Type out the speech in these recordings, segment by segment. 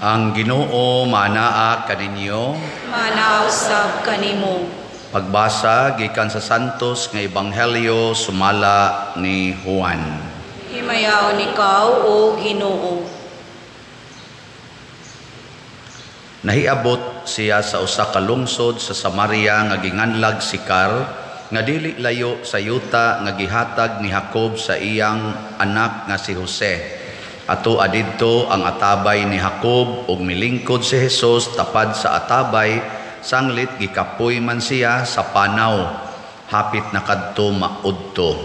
Ang Ginoo manaa kaninyo. Manaa usab kanimo. Pagbasa gikan sa Santos nga Ebanghelyo sumala ni Juan. Himayaon ikaw, o Ginoo. Nahiabot siya sa usa ka lungsod sa Samaria nga ginganlag Sikar, nga dili layo sa yuta nga gihatag ni Jacob sa iyang anak nga si Jose. Ato adidto ang atabay ni Jacob ug milingkod si Jesus tapad sa atabay, sanglit gikapoy man siya sa panaw, hapit na kadto maudto.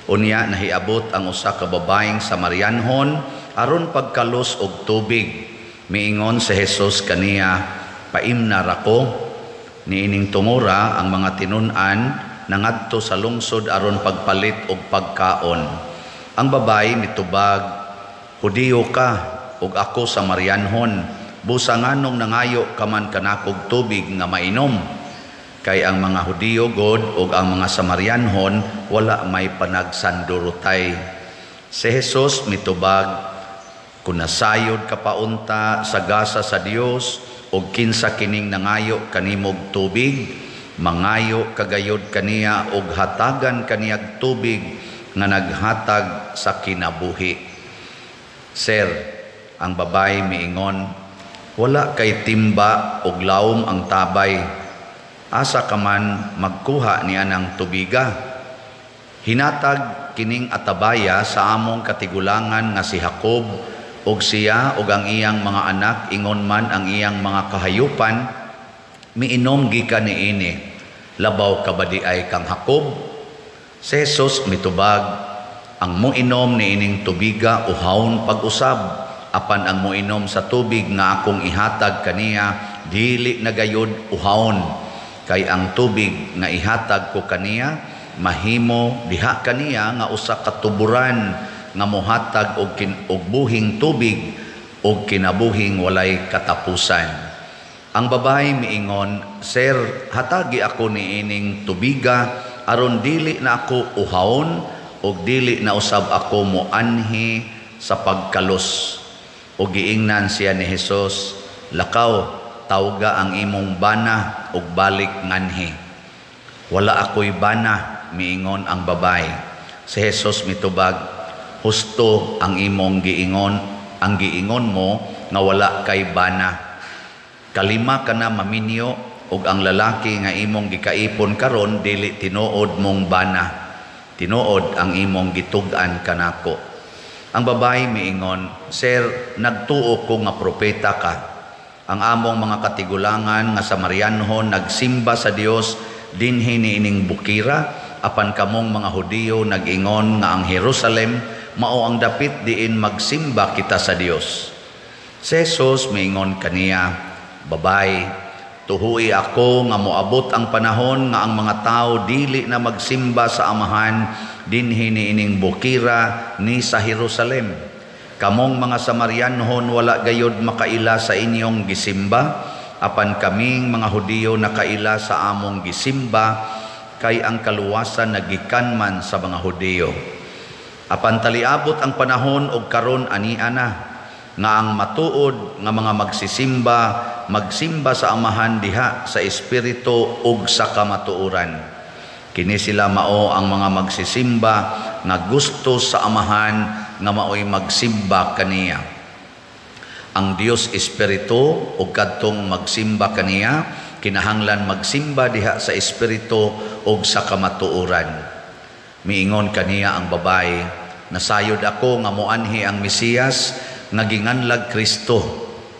Unya nahiabot ang usa ka babaeng Samarianhon aron pagkalos og tubig. Miingon si Jesus kaniya, "Paimna ra ko." Niining tungora ang mga tinun-an nangadto sa lungsod aron pagpalit og pagkaon. Ang babae mitubag, "Hudiyo ka ug ako Samarianhon, busa nganong nangayo ka man kanakog tubig nga mainom?" Kay ang mga Hudiyo god ug ang mga Samarianhon wala may panagsandurutay. Si Jesus mitubag, "Kun nasayod ka paunta sa gasa sa Dios ug kinsa kining nangayo kanimog tubig, mangayo kagayod kaniya ug hatagan kaniyag tubig nga naghatag sa kinabuhi." "Sir," ang babae miingon, "wala kay timba ug lawom ang tabay. Asa ka man magkuha ni anang tubiga? Hinatag kining atabaya sa among katigulangan nga si Jacob, ug siya ug ang iyang mga anak ingon man ang iyang mga kahayupan miinom gikan niini. Labaw ka ba di ay kang Jacob?" Si Jesus mitubag, "Ang moinom niining tubiga uhawon pag-usab, apan ang moinom sa tubig nga akong ihatag kaniya dili na gayod uhawon, kay ang tubig nga ihatag ko kaniya mahimo diha kaniya nga usa ka tuburan nga mohatag og buhing tubig og kinabuhing walay katapusan." Ang babae miingon, "Sir, hatagi ako niining tubiga aron dili na ako uhawon ug dili na usab ako moanhi sa pagkalos." Ug giingnan siya ni Jesus, "Lakaw, tawga ang imong bana ug balik nganhi." "Wala ako'y bana," miingon ang babae. Si Jesus mitubag, "Husto ang imong giingon, ang giingon mo nga wala kay bana. Kalima ka na maminyo ug ang lalaki nga imong gikaipon karon dili tinuod mong bana. Tinuod ang imong gitug-an kanako." Ang babae miingon, "Sir, nagtuo ko nga propeta ka. Ang among mga katigulangan nga Samarianhon nagsimba sa Dios dinhi niining bukira, apan kamong mga Hudiyo nag-ingon nga ang Jerusalem mao ang dapit diin magsimba kita sa Dios." Si Jesus miingon kaniya, "Babay, tuhui ako nga moabot ang panahon nga ang mga tao dili na magsimba sa Amahan dinhi niining bukira ni sa Jerusalem. Kamong mga Samarianhon wala gayod makaila sa inyong gisimba, apan kaming mga Hudiyo nakaila sa among gisimba, kay ang kaluwasan nagikan man sa mga Hudiyo. Apan taliabot ang panahon og karon ania na nga ang matuod nga mga magsisimba magsimba sa Amahan diha sa espiritu ug sa kamatuoran. Kini sila mao ang mga magsisimba nga gusto sa Amahan nga maoy magsimba kaniya. Ang Dios espiritu ug kadtong magsimba kaniya kinahanglan magsimba diha sa espiritu ug sa kamatuoran." Miingon kaniya ang babae, "Nasayod ako nga moanhi ang Mesiyas nga ginganlag Kristo.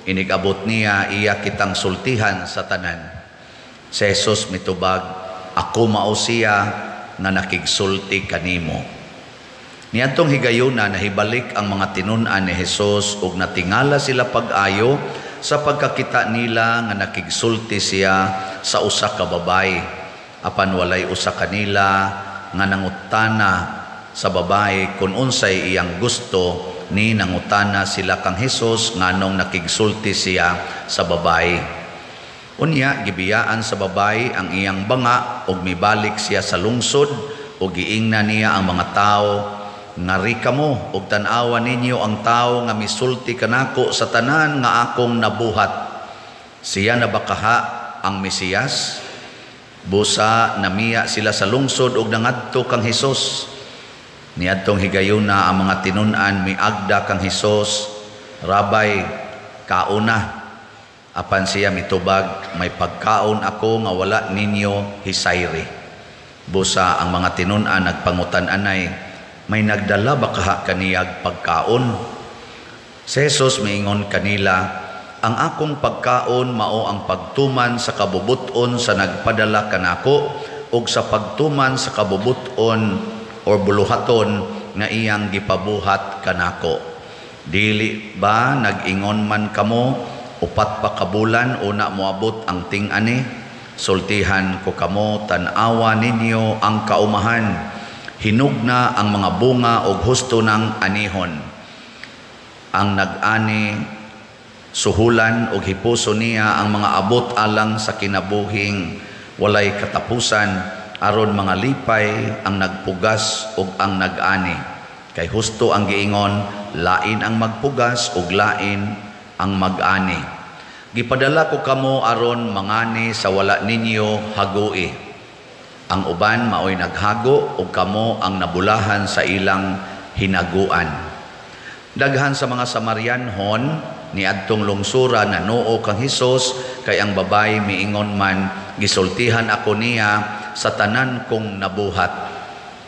Inigabot niya iya kitang sultihan sa tanan." Si Jesus mitubag, "Ako mao siya nga nakigsulti kanimo." Niadtong higayuna nahibalik ang mga tinun-an ni Jesus ug natingala sila pag-ayo sa pagkakita nila nga nakigsulti siya sa usa ka babae. Apan walay usa kanila nga nangutana sa babae kung unsay iyang gusto, ni nangutana sila kang Jesus nganong nakigsulti siya sa babae. Unya gibiyaan sa babae ang iyang banga ug mibalik siya sa lungsod ug giingnan niya ang mga tawo, "Ngari kamo ug tan-awa ninyo ang tawo nga misulti kanako sa tanan nga akong nabuhat. Siya na ba kaha ang Mesiyas?" Busa namiya sila sa lungsod ug nangadto kang Hesus. Niadtong higayuna ang mga tinun-an miagda kang Hesus, "Rabbi, kauna." Apan siya mitubag, "May pagkaon ako nga wala ninyo hisayri." Busa ang mga tinun-an nagpangutan-anay, "May nagdala ba kaha kaniyag pagkaon?" Si Jesus miingon kanila, "Ang akong pagkaon mao ang pagtuman sa kabubut-on sa nagpadala kanako ug sa pagtuman sa kabubut-on or buluhaton nga iyang gipabuhat kanako. Dili ba nag-ingon man kamo, 4 pa ka bulan una moabot ang ting-ani? Sultihan ko kamo, tan-awa ninyo ang kaumahan, hinog na ang mga bunga og husto ng anihon. Ang nag-ani suhulan og hipuso niya ang mga abot alang sa kinabuhing walay katapusan, aron mga lipay ang nagpugas ug ang nag-ani. Kay husto ang giingon, lain ang magpugas ug lain ang mag-ani. Gipadala ko kamo aron mangani sa wala ninyo hagui. Ang uban maoy naghago ug kamo ang nabulahan sa ilang hinaguan." Daghan sa mga Samarianhon niadtong lungsura nanuo kang Hesus, kay ang babae miingon man, "Gisultihan ako niya sa tanan kong nabuhat."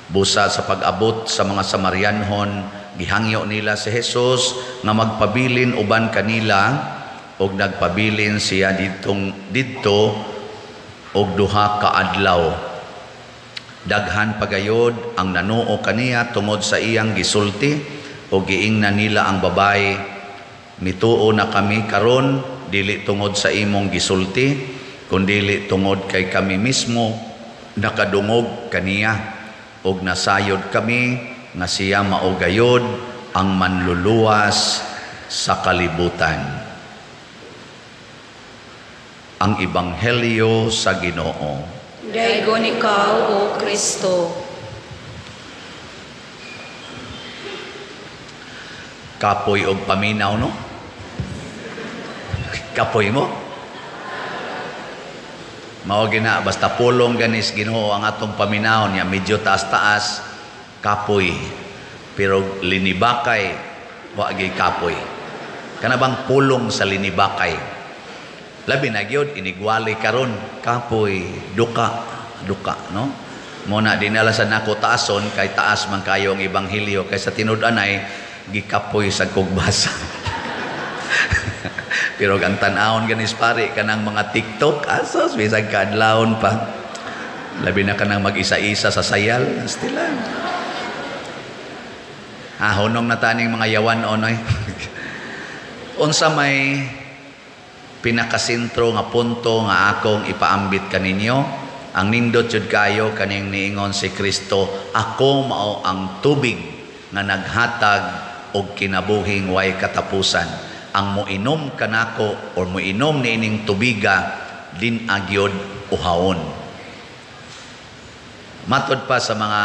Busa sa pag-abot sa mga Samarianhon, gihangyo nila si Hesus nga magpabilin uban kanila, ug nagpabilin siya didto og 2 ka adlaw. Daghan pagayod ang nanuo kaniya tungod sa iyang gisulti, ug giingnan nila ang babae, "Mituo na kami karon, dili tungod sa imong gisulti, kundili tungod kay kami mismo nakadungog kaniya, ug nasayod kami nga siya mao gayod ang manluluwas sa kalibutan." Ang Ebanghelyo sa Ginoo. Daygon ikaw, O Kristo. Kapoy og paminaw, no? Kapoy mo? Mao gina, basta pulong ganis Ginoo ang atong paminaw niya, medyo taas-taas, kapoy. Pero linibakay, wa gyud kapoy. Kana bang pulong sa linibakay? Labi na gyud inigwali karon, kapoy, duka, duka, no? Mo na dinala sa nako taason kay taas man kayo ang ebanghelyo kaysa tinud-anay gikapoy sa kugbasa. Pero ang tan-awon ganis pare kanang mga TikTok, asos bisag kaadlawon pa. Labi na kanang mag-isa-isa sa sayal, stila. Ah, hunong na taning mga yawan onoy. Unsa may pinakasentro nga punto nga akong ipaambit kaninyo? Ang nindot jud kayo kaning niingon si Kristo, "Ako mao ang tubig nga naghatag og kinabuhing way katapusan. Ang moinom kanako or moinom niining tubiga din agyod uhawon." Matod pa sa mga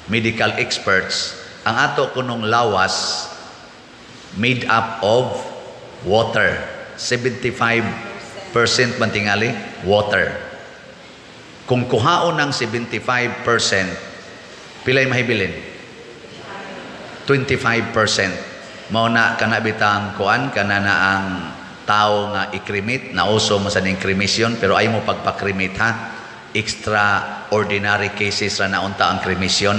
medical experts, ang ato kunong lawas made up of water. 75% man tingali water. Kung kuhaon ng 75%, pilay mahibilin? 25%. Mao na kana bitang kuan kana na ang tao nga i-cremate, nauso man sa ning cremation, pero ay mo pagpa-cremate ha. Extraordinary cases ra na unta ang cremation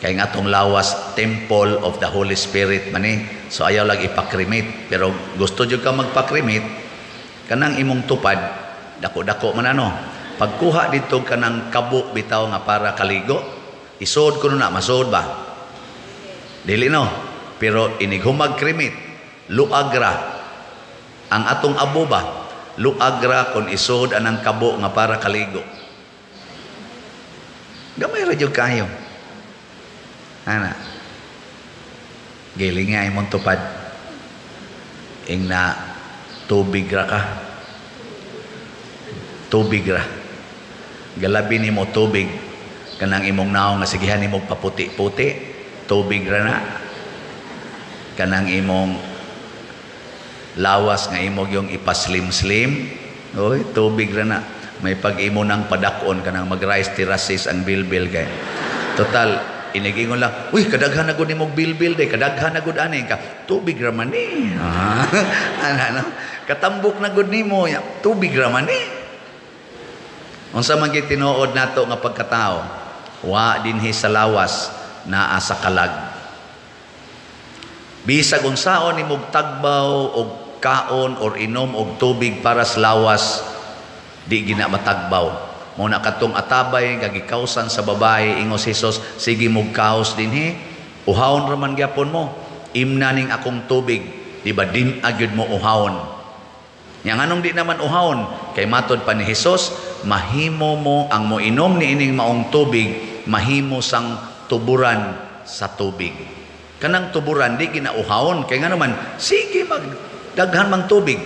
kay nga atong lawas temple of the Holy Spirit man ni. So ayaw lang ipa-cremate, pero gusto jud ka magpa-cremate kanang imong tupad dako-dako man ano. Pagkuha didto kanang kabo bitaw nga para kaligo, isuod kuno na, masuod ba? Dili no. Pero inighumag cremate, luagra. Ang atong abo ba? Luagra kon isuod anang kabo nga para kaligo. Gamay ra jud kayo. Ana. Giling nga imong tupad. Ing na tubig ra ka. Tubig ra. Galabi nimo tubig kanang imong naong nga sigihan nimo paputi-puti. Tubig ra na. Kanang imong lawas nga imo yung ipaslim-slim, oy, tubig ra na. May pag-imo nang padakon kanang mag-rice terraces ang bilbil kay. Total, inigingon lang, uy, kadaghan na gud nimog bilbil day, kadaghan na gud ani ka, tubig ra man ni. Ano, katambok na gud nimo, tubig ra man ni. Unsa man gyud tinuod nato nga pagkatao, wa dinhi sa lawas, naa sa kalag. Bisag unsaon nimog tagbaw og kaon or inom og tubig para sa lawas, di gina matagbaw. Mo na katong atabay nga gikawsan sa babae, ingos Hesus, sige mog kaos dinhi, uhawon ra man gyapon mo, imna ning akong tubig, di ba din agyud mo uhawon. Nya nganong di naman uhawon? Kay matod pa ni Hesus, mahimo mo ang moinom niining maong tubig, mahimo sang tuburan sa tubig. Kanang tuburan di ginauhawon, kay ngano man sige mag daghan mang tubig,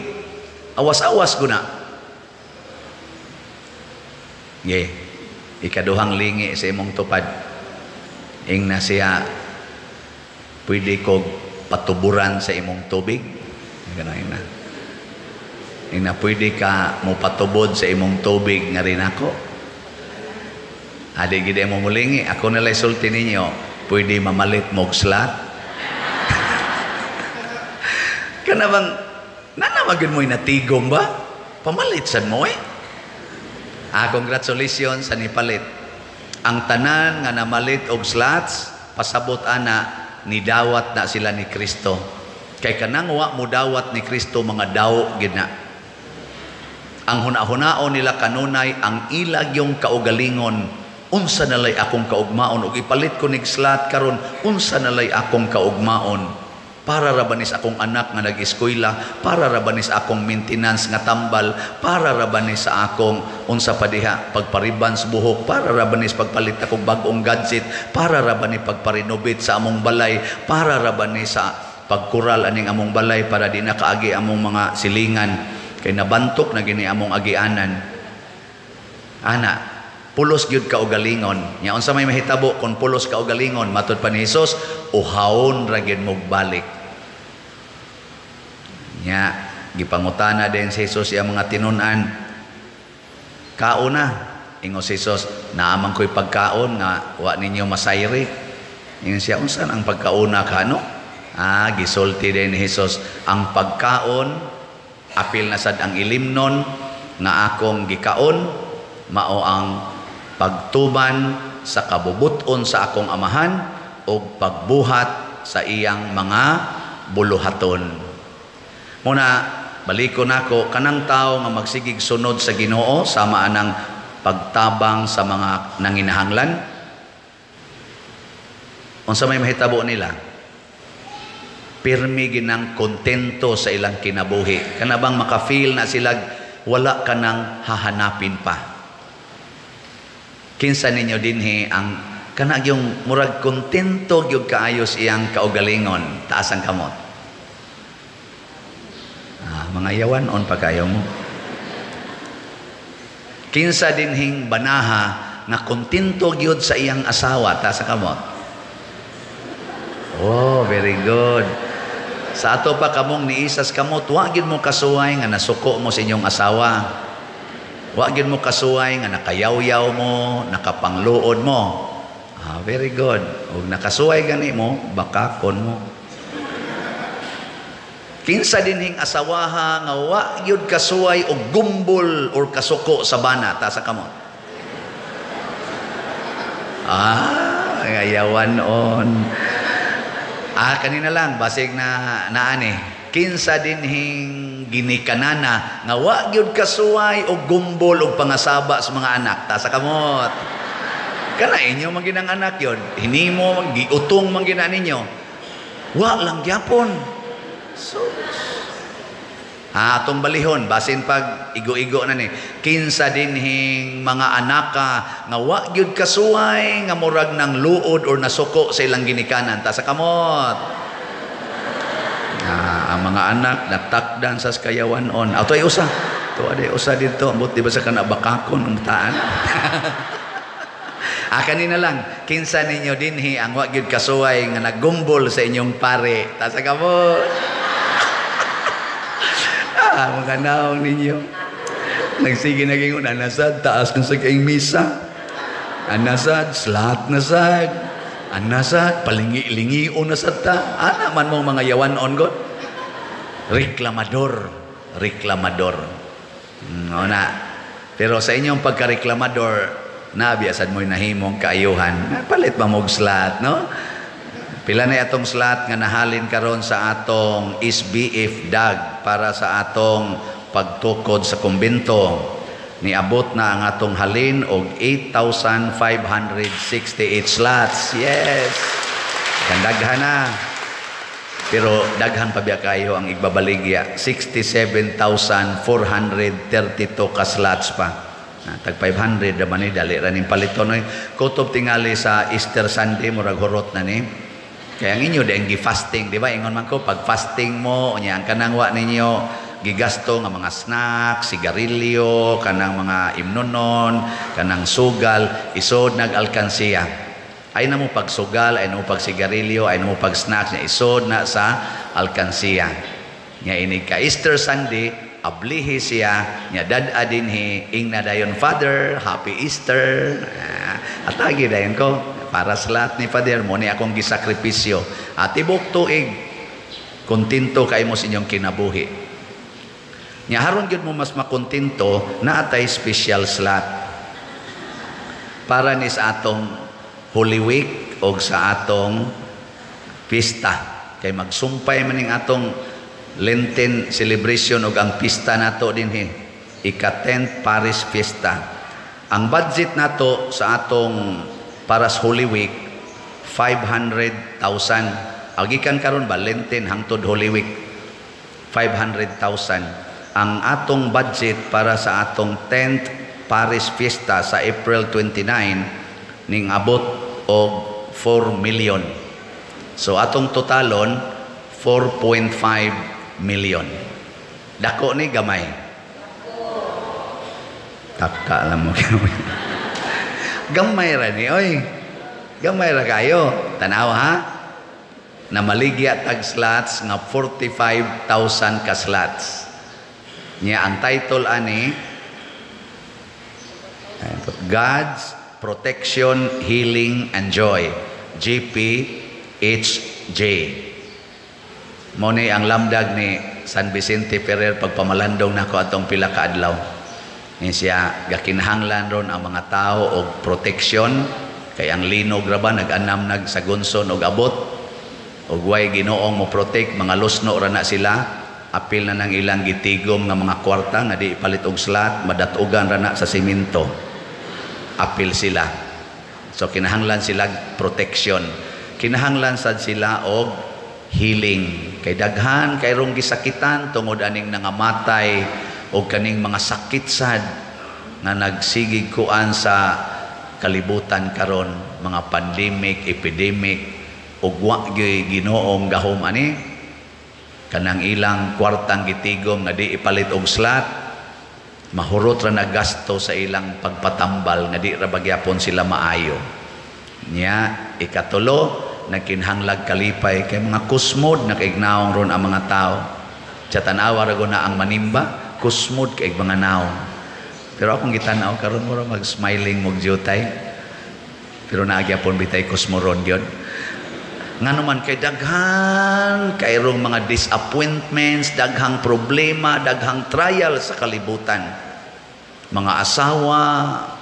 awas-awas guna. Ye, ikaduhang lingi sa imong tupad. Ing na siya, pwede kog patuburan sa imong tubig. Ganun na. Ing na pwede ka mo patubod sa imong tubig nga rin ako. Adi gid mo mulingi, ako nalay sulti ninyo, pwede mamalit mog slat. Kana bang nanamagin mo'y natigom ba? Pamalit sad mo eh. Ah, congratulations sa nipalit. Ang tanan nga namalit og slots, pasabot ana, nidawat na sila ni Kristo. Kay kanang wa mo dawat ni Kristo, mga daw gid na. Ang huna-hunaon nila kanunay, ang ilag yung kaugalingon, unsa nalay akong kaugmaon, og ipalit ko nig slot karon, unsa nalay akong kaugmaon. Para ra ba nis akong anak nga nag-eskwela, para ra ba nis akong maintenance nga tambal, para ra ba nis sa akong unsa pa diha pagpariban sa buhok, para ra ba nis pagpalit akong bag-ong gadget, para ra ba ni pagparenovate sa among balay, para ra ba ni sa pagkural aning among balay para di na kaagi among mga silingan kay nabantok na gini among agianan. Ana, pulos gyud ka ugalingon. Nya unsa may mahitabo kon pulos ka ugalingon? Matud pa ni Hesus, uhawon ra gyud mo balik. Nya gipangutana din si Hesus iyang mga tinun-an. Kauna, ingon si Hesus, naamang ko'y pagkaon nga wa ninyo masayri. Ingon siya, unsa ang pagkauna kano? Ah, gisulti din ni Hesus, ang pagkaon apil na sad ang ilimnon nga akong gikaon mao ang pagtuman sa kabubuton sa akong amahan og pagbuhat sa iyang mga buluhaton. Muna baliko nako kanang tawo nga magsigig sunod sa Ginoo sama anang pagtabang sa mga nanginahanglan. Unsa may mahitabo nila? Pirmi ginang kontento sa ilang kinabuhi. Kana bang maka-feel na sila wala ka nang hahanapin pa. Kinsa ninyo dinhi ang kana yung murag kontento gyud kaayos iyang kaugalingon, taas ang kamot. Ah, mga yawan on pa kayo mo. Kinsa dinhing banaha nga kontento gyud sa iyang asawa, taas ang kamot. Oh, very good. Sa ato pa kamong niisas kamot, wa gyud mo kasuway nga nasuko mo sa inyong asawa. Wa gyud mo kasuway nga nakayawyaw mo, nakapangluod mo. Ah, very good. Ug nakasuway gani mo, bakakon mo. Kinsa dinhing asawaha nga wa gyud kasuway og gumbol or kasuko sa bana, ta sa kamot. Ah, ngayawan on. Ah, kanina lang basig na naani. Kinsa dinhing ginikanana nga wa gyud kasuway og gumbol og pangasaba sa mga anak, ta sa kamot. Kana inyo man ginang anak yon, hinimo man giutong man gina ninyo. Wa lang gyapon. So, atong balihon basin pag igo-igo na ni. Kinsa dinhing mga anaka nga wa gyud kasuway nga murag nang luod or nasuko sa ilang ginikanan, ta sa kamot. Ah, ang mga anak natakdan sa kayawan on. Ato ay usa. To aday usa didto, ambot di ba sa kana bakakon ang taan. Ah, kanina lang, kinsa ninyo dinhi ang wa gyud kasuway nga naggumbol sa inyong pare? Taas kamot. Ah, mga naong ninyo. Nagsige naging una, nasad, taas na sa kayong misa. Anasad, slot na sad. Anasad, palingi-lingi na sad ta. Ana man mong mga yawan on god. Reklamador. Reklamador. Na. Pero sa inyong pagkareklamador, nabi asad mo'y nahimong kaayuhan. Palit ba mog slot, no? Pila na atong slot nga nahalin karon sa atong SBF DAG para sa atong pagtukod sa kumbento. Niabot na ang atong halin og 8,568 slots. Yes. Kandaghan na. Pero daghan pa biya kayo ang igbabaligya. 67,432 ka slots pa. Tag 500 naman ni, dali ra ning paliton oy. Kutob tingali sa Easter Sunday murag hurot na ni. Kaya ang inyo dahil gi-fasting, di ba? Ingon man ko, pag fasting mo, unya ang kanang wa ninyo gigasto nga mga snacks, sigarilyo, kanang mga imnonon, kanang sugal, isod nag-alkansiya. Ay na mo pagsugal, ay na mo pagsigarilyo, ay na mo pag-snacks, nya isod na sa alkansiya. Nya ini ka Easter Sunday, ablihi siya, nya dad-a dinhi, ingna dayon, "Father, Happy Easter." Ah, atagi dayon ko, para sa lahat ni Father, mo ni akong gisakripisyo. At tibok tuig, kontento kay mo sa inyong kinabuhi. Nya haron gyud mo mas makontento, naatay special slot. Para ni sa atong Holy Week o sa atong pista. Kay magsumpay man ning atong Lenten celebration og ang pista nato dinhi, ika 10th Parish Fiesta. Ang budget nato sa atong para sa Holy Week, 500,000. Agikan karon ba Lenten hangtod Holy Week, 500,000. Ang atong budget para sa atong 10th Parish Fiesta sa April 29 ning abot og 4 million. So atong totalon 4.5 million. Dako ni gamay? Taka lang mo. Gamay ra ni oy. Gamay ra kayo. Tanaw ha. Namaligya tag slots nga 45,000 ka slots. Nya ang title ani, God's Protection, Healing and Joy. GPHJ. Mo ni ang lamdag ni San Vicente Ferrer pagpamalandong nako atong pila ka adlaw. Ni siya gakinahanglan ron ang mga tao og protection kay ang linog ra ba nag-anam nag sa gunson og abot og way Ginoong mo protect, mga lusno ra na sila, apil na nang ilang gitigom nga mga kwarta nga di ipalit og slot, madatugan ra na sa simento, apil sila. So kinahanglan sila protection, kinahanglan sad sila og healing kay daghan kay rong gisakitan tungod aning nangamatay og kaning mga sakit sad nga nagsigig kuan sa kalibutan karon, mga pandemic, epidemic, ug wa gyud Ginoong gahom ani. Kanang ilang kwartang gitigom nga di ipalit og slot, mahurot ra nagasto sa ilang pagpatambal nga di ra bagyapon sila maayo. Nya ikatulo, nagkinahanglag kalipay kay mga kusmod nakaignaong ron ang mga tao. Sa tan-awa ra na ang manimba, kusmod kay mga naong. Pero akong gitan-aw karon mura mag-smiling mog jutay. Pero naagyapon bitay kusmoron gyud. Ngano man kay daghan kayrong mga disappointments, daghang problema, daghang trial sa kalibutan. Mga asawa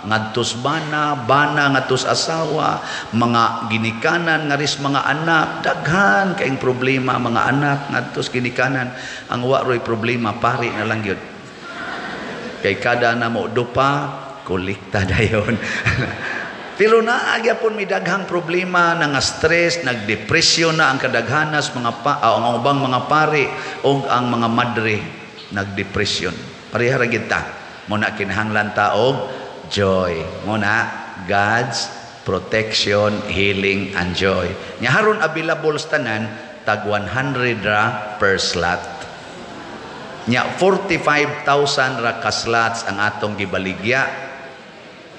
ngadtos bana, bana ngadtos asawa, mga ginikanan ngaris mga anak, daghan kaing problema mga anak ngadtos ginikanan. Ang wa roy problema pari na lang gyud. Kay kada na mo dupa, kolekta dayon. Pero naagyapon may daghang problema, nga stress, nagdepresyon na ang kadaghanas mga ang ubang mga pari o ang mga madre nagdepresyon. Pareha ra gid ta. Mo na kinahanglan ta og joy. Mo na God's protection, healing and joy. Nya haron available sa tanan tag 100 ra per slot. Nya 45,000 ra ka slots ang atong gibaligya.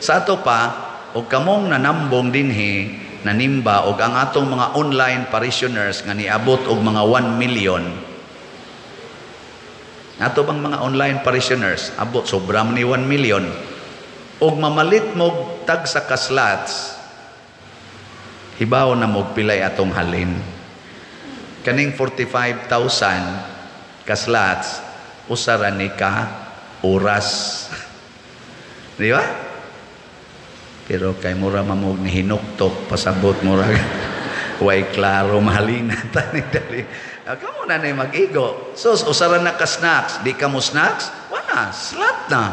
Sa ato pa Og kamong nanambong dinhi, nanimba, og ang atong mga online parishioners nga niabot og mga 1 million. Ato bang mga online parishioners, abot sobra man ni 1 million. Og mamalit mo tag sa ka-slots, hibaw na mo pilay atong halin. Kaning 45,000 ka-slots, usa ra ni ka oras. Di ba? Pero kay mura mamog ni hinuktok, pasabot mura way klaro mahalina tani dali. Ah, kamo na ni mag-igo. So, usa ra na ka snacks, di ka mo snacks, wala, slot na.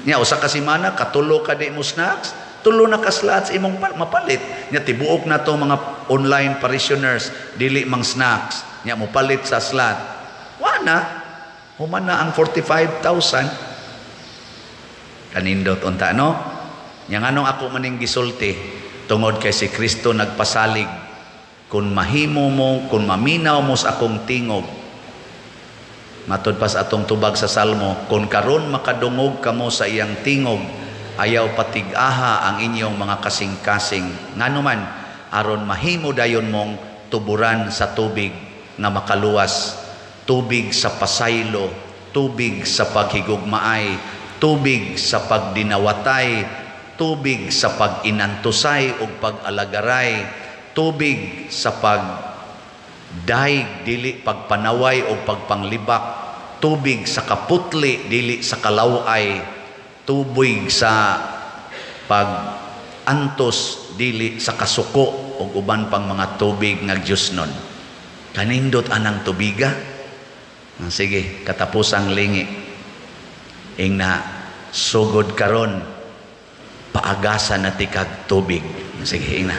Nya usa ka semana katulo ka di mo snacks, tulo na ka slots imong mapalit. Nya tibuok na to mga online parishioners dili mang snacks, nya mo palit sa slot. Wala. Human na ang 45,000. Kanindot unta, no? Nya nganong ako maning gisulti? Tungod kay si Kristo nagpasalig, kung mahimo mo, kung maminaw mo sa akong tingog. Matud pa sa atong tubag sa Salmo, kung karon makadungog kamo sa iyang tingog, ayaw patig-aha ang inyong mga kasing-kasing. Ngano man? Aron mahimo dayon mong tuburan sa tubig nga makaluwas, tubig sa pasaylo, tubig sa paghigugmaay, tubig sa pagdinawatay, tubig sa pag-inantusay ug pag-alagaray, tubig sa pagdaig dili pagpanaway o pagpanglibak, tubig sa kaputli dili sa kalaway, tubig sa pag-antos dili sa kasuko, ug uban pang mga tubig nga Diyos nun. Kanindot anang tubiga. Ah, sige, katapusang lingi. Ingna, sugod karon, paagasa na tikag tubig. Sige, ingna.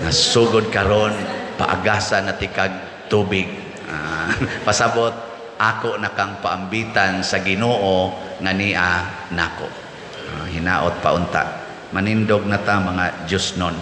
Nasugod karon, paagasa na tikag tubig. Ah, pasabot, ako na kang paambitan sa Ginoo nga niya nako. Ah, hinaot paunta. Manindog na ta, mga Diyos nun.